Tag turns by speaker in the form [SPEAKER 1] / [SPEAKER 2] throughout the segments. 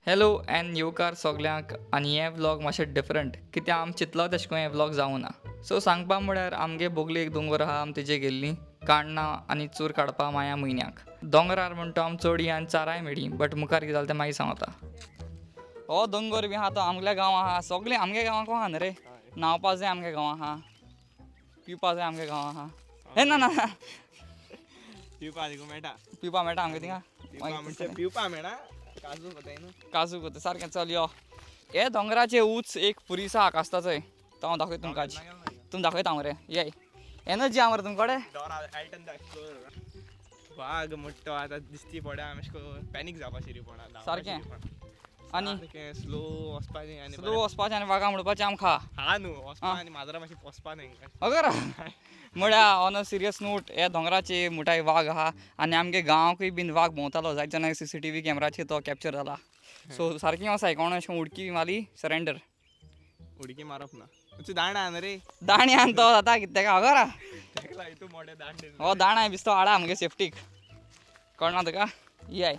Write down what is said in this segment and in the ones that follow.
[SPEAKER 1] Hello and येवकार सगल्यांक आनी हे व्लॉग मातशें डिफरंट कित्याक आमी चिंतलो तशें करून हे व्लॉग जावना. सो सांगपा म्हळ्यार आमगे बोगले एक दोंगर आहा, आमी तेजे गेल्लीं काण्णां आनी चूर काडपा माया म्हयन्याक. दोंगरार म्हणटा आमी चोडी आनी चाराय मेळ्ळी, बट मुखार कितें जालें तें मागीर सांगता. हो दोंगर बी आहा तो आमगल्या गांवां आहा, सगळें आमगे गांवांक आहा न्हू रे. न्हांवपा जाय आमगे गांवां आहा, पिवपा जाय आमगे गांवां आहा. हे ना ना,
[SPEAKER 2] पिवपा दिगू मेळटा,
[SPEAKER 1] पिवपा मेळटा आमगे थिंगा.
[SPEAKER 2] पिवपा म्हणजे पिवपा मेळटा, काजू कोताय न्हू,
[SPEAKER 1] काजू कोता सारकें. चल यो, हे दोंगराचे ऊंच एक पुरीसा आकाशताचो तो हांव दाखयता तुमकां, तुमी दाखयता हांव रे. ये एनर्जी आहा मरे तुमकडे.
[SPEAKER 2] वाग मोठो आतां दिसती पडा, आमी अशें पॅनीक जावपा शिरी पडा
[SPEAKER 1] सारकें. आनी
[SPEAKER 2] स्लो वचपाचें आनी
[SPEAKER 1] स्लो वचपाचें आनी वागा म्हणपाचें आमकां
[SPEAKER 2] हा न्हू वचपा आनी माजरां मातशी पोसपा न्हय.
[SPEAKER 1] अगर म्हळ्यार ऑन अ सिरियस नोट, हे दोंगराचे मुठाय वाग आहा आनी आमगे गांवाकूय बीन वाग भोंवतालो जायते जाणां CCTV कॅमेराचेर तो कॅप्चर जाला. सो सारकी आसा, कोण अशें उडकी मारली सरेंडर.
[SPEAKER 2] उडकी मारप ना, दांडा न्हू रे.
[SPEAKER 1] दांड्यान तो जाता कितें तेका अगर
[SPEAKER 2] तेका लायतू मोठे दांडे.
[SPEAKER 1] हो दांडा बिस्तो हाडा आमगे सेफ्टीक, कळना तुका. याय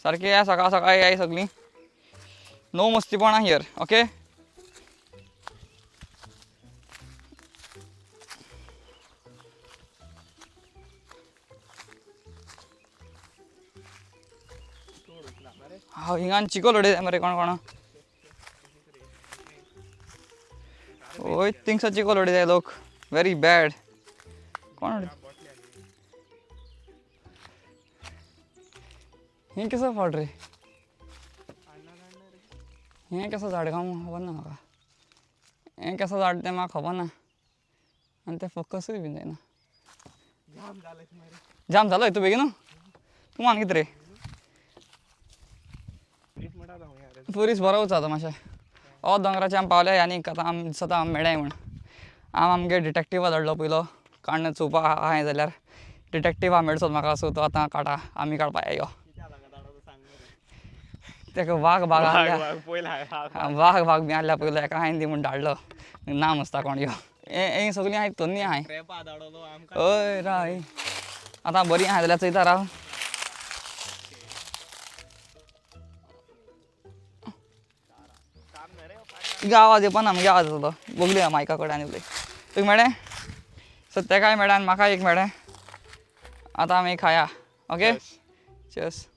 [SPEAKER 1] सारकें, या सकाळ सकाळी याय सगळीं, नो मस्तीपणा here. Okay, हांव हिंगान चिकोल उडयता मरे कोण कोण. वय थिंगसो चिकोल उडयता लोक, व्हेरी बॅड. कोण उडयता हें? कसो फावट रे हें? कसो झाड काय खबर ना म्हाका. हें कसो झाड तें म्हाका खबर ना आनी तें फोकसूय बीन जायना.
[SPEAKER 2] जाम जालें मरे.
[SPEAKER 1] जाम जालो तूं बेगीन, तूं मान कितें रे. पुरीस बरो वचता मातशें. हो दोंगराचे आमी पावले आनी आतां आमी दिसता आमी मेळ्ळे म्हूण. हांव आमगे डिटेक्टिवा धाडलो पयलो काण्ण चोवपा आहाय जाल्यार. डिटेक्टिवा मेळचो म्हाका, सो तो आतां काडटा, आमी काडपा यो. तेका वाग बाग आहल्या, वाग वाग बी आहल्या पयलो एका हांवें दी म्हूण धाडलो ना मस्ता कोण यो. हें सगळीं आहाय तन्नी आहाय. हय राय, आतां बरी आहा जाल्यार चोयता राव. तुगे आवाज येवपा ना, मुगे आवाज येतलो. बगली मायका कडेन आनी उलय. तुका मेळ्ळें? सो तेकाय मेळ्ळें आनी म्हाका एक मेळ्ळें. आतां आमी खाया. Okay, cheers.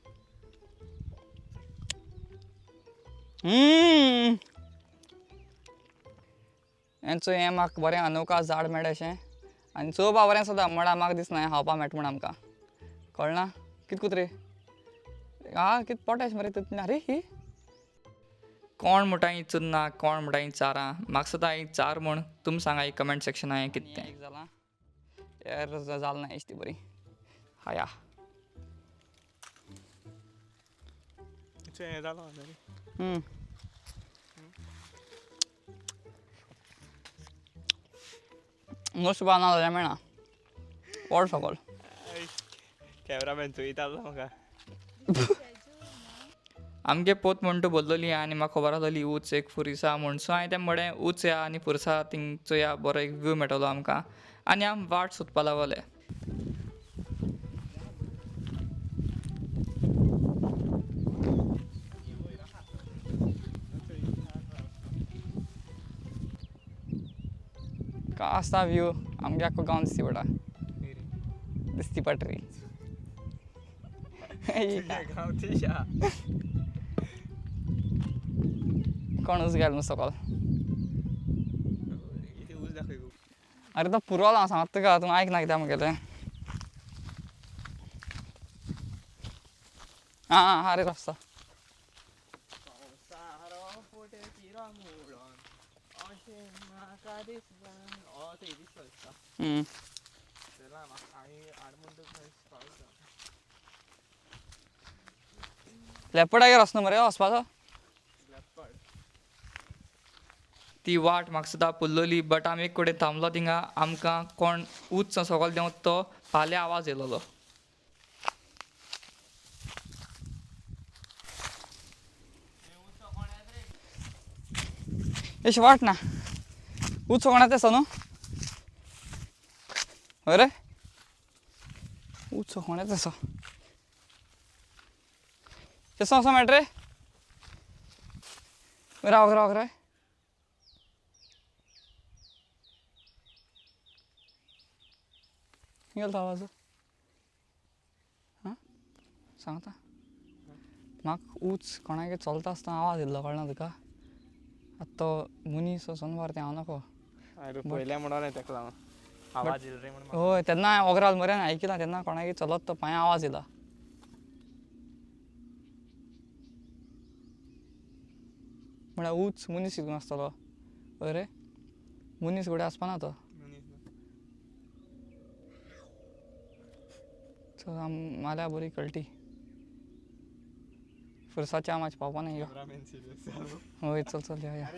[SPEAKER 1] हें चोय, हें म्हाका बरें अनोखा झाड मेळ्ळें अशें आनी चोवपा बरें सदां म्हळ्यार म्हाका दिसना हें खावपा मेळटा म्हूण आमकां. कळना कित कुत्रे आं, कित पोटेश मरे तितून. अरे ही कोण म्हणटा ही चुन्नां, कोण म्हणटा ही चारां, म्हाका सदां ही चार म्हूण. तुमी सांगा ही कमेंट सेक्शनान हें कितें तें. एक जालां यार, जालें ना ती बरी हाया.
[SPEAKER 2] जालो.
[SPEAKER 1] नुस्तें ना जाल्यार मेळना पोट सकल.
[SPEAKER 2] कॅमेरामॅन चोयता म्हाका.
[SPEAKER 1] आमगे पोत म्हण तूं बोल्लोली आनी म्हाका खबर आसलोली ऊंच एक पुरिसा म्हूण. सो हांवें तें म्हळें ऊंच या आनी पुरसा थिंग चोया, बरो एक व्यू मेळटलो आमकां. आनी आमी वाट सोदपा लागले. का आसता व्यू आमगे आख्खो गांव दिसती पडटा, दिसती पडटा रे. कोण उस गेलो सकल. अरे तो पुरो हांव सांगता तुका, तूं आयक ना कित्याक मुगेलें. आं आं, रे रस्तो. लेपडागेर वचना मरे वचपाचो. ती वाट म्हाका सुद्दां पुरलोली, बट आमी एक कडेन थांबलो थिंगा आमकां कोण ऊंच सकयल देंवता तो फाल्यां आवाज येयलोलो. अशी वाट ना ऊंच कोणाच आसा न्हू. हय रे, ऊंच कोणाच आसा. चेसो असो मेळटा रे. राव राव रे. गेलो तो आवाज. हां सांगता म्हाका ऊंच कोणागे चलता आसतना आवाज येयल्लो कळना तुका. आतां तो मनीस वचोन मरे तें हांव नको.
[SPEAKER 2] अरे पयलें म्हणोलें तेका लागून आवाज येयलो रे म्हणून.
[SPEAKER 1] हय तेन्ना हांवें ओगराल मरे हांवें आयकिलां तेन्ना कोणागे चलत तो पांय आवाज येयला. म्हळ्यार ऊंच मनीस हितून आसतलो. हय रे, मनीस घोडे आसपाना तो.
[SPEAKER 2] मनीस ना.
[SPEAKER 1] चल आम मारल्या बरी कळटी. फुरसाच्या आम मातशें पावपा ना यो.
[SPEAKER 2] कॅमेरामॅन सिरियस जालो.
[SPEAKER 1] हय चल चल या या.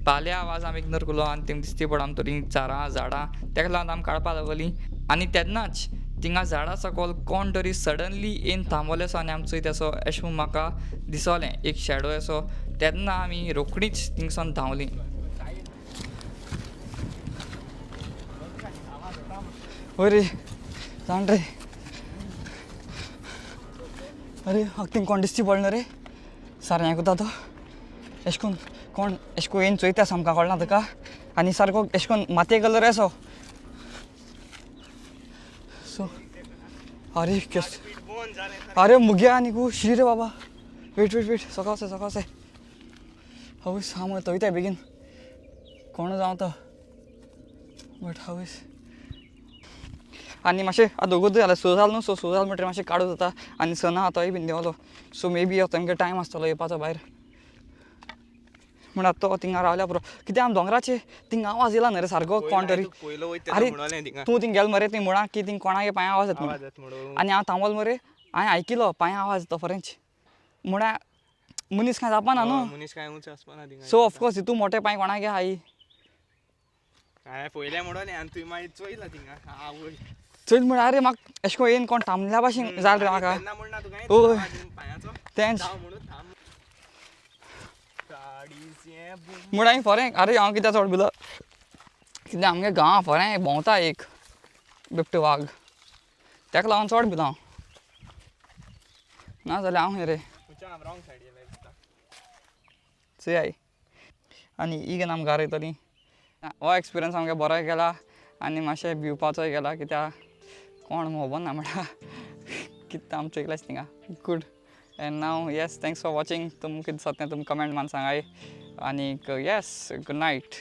[SPEAKER 1] पाल्या आवाज आमी इग्नोर केलो आनी थिंग दिसती पड आम तरी चारां झाडां तेका लागून आमी काडपा लागली. आनी तेन्नाच थिंगा झाडां सकयल कोण तरी सडनली येवन थांबोले असो आनी आम चोयता असो अशें म्हूण म्हाका दिसोलें एक शॅडो असो. तेन्ना आमी रोखडीच थिंगसान धांवली. हय रे जाण रे. अरे म्हाका थिंग कोण दिसती पडना रे सारें आयकता तो. एशें कोन्न कोण एशें कोन्न येवन चोयता आमकां कळना तुका. आनी सारको एशें कोन्न मातये कलर असो. सो अरे केस अरे मुगे आनी गो शी रे बाबा. वेट वेट वेट सकाळचे सकाळचे हांवूच हांव म्हणटा थंय बेगीन कोण जावं तो बट हांवूच. आनी मातशें आतां दोगूच जाल्यार स जाल न्हू. सो स जाल म्हणटकीर मातशें काडू जाता आनी सना आतांय बीन देंवलो. सो मे बी आतां तेंगे टायम आसतलो येवपाचो भायर. म्हण आतां तो थिंगा रावल्या पुरो. कित्याक आमी दोंगराचे थिंगा आवाज येयला न्हय रे सारको कोण तरी.
[SPEAKER 2] पयलो वयता
[SPEAKER 1] अरे
[SPEAKER 2] म्हणोलें थिंगा
[SPEAKER 1] तूं थिंग गेलो मरे थंय मुळां की थिंग कोणागे पांय आवाज येता
[SPEAKER 2] आवाज
[SPEAKER 1] म्हणून.
[SPEAKER 2] येता म्हणून.
[SPEAKER 1] आनी हांव थांबोलो मरे हांवें आयकिलो पांय आवाज येता फरेंच. म्हळ्यार मनीस कांय जावपा ना न्हू.
[SPEAKER 2] मनीस काय उंच आसपाना थिंगा.
[SPEAKER 1] सो ऑफकोर्स हितू मोठे पांय कोणागे आहाय.
[SPEAKER 2] हांवें पयलें म्हणोलें आनी तुवें मागीर चोयलां थिंगा आवय.
[SPEAKER 1] चोयल म्हळ्यार अरे म्हाका एशें कोन्न येवन कोण थांबल्या भाशेन जालें रे म्हाका.
[SPEAKER 2] तेन्ना म्हणना तुका
[SPEAKER 1] हय.
[SPEAKER 2] पांयाचो
[SPEAKER 1] तेंच
[SPEAKER 2] धांव म्हणून थांब. काडीचें बूम.
[SPEAKER 1] म्हूण हांवें फोरें अरे हांव कित्याक चड भिलो कित्याक आमगे गांव फोरें भोंवता एक बिबटो वाग तेका लागून चड भिलो हांव. ना जाल्यार हांव खंय रे.
[SPEAKER 2] खंयच्या हांव रॉंग सायड येयला दिसता.
[SPEAKER 1] चोयाय आनी ही आम घरा वयतलीं. हो एक्सपिरियन्स आमगे बरोय गेला आनी मातशें भिवपाचोय गेला कित्याक कोण खबर ना म्हळ्यार कितें आम चोयलेंच थिंगा. Good and now yes thanks for watching. तुमकां कितें दिसता तें तुमी कमेंट मान सांगाय आनीक येस गूड नायट.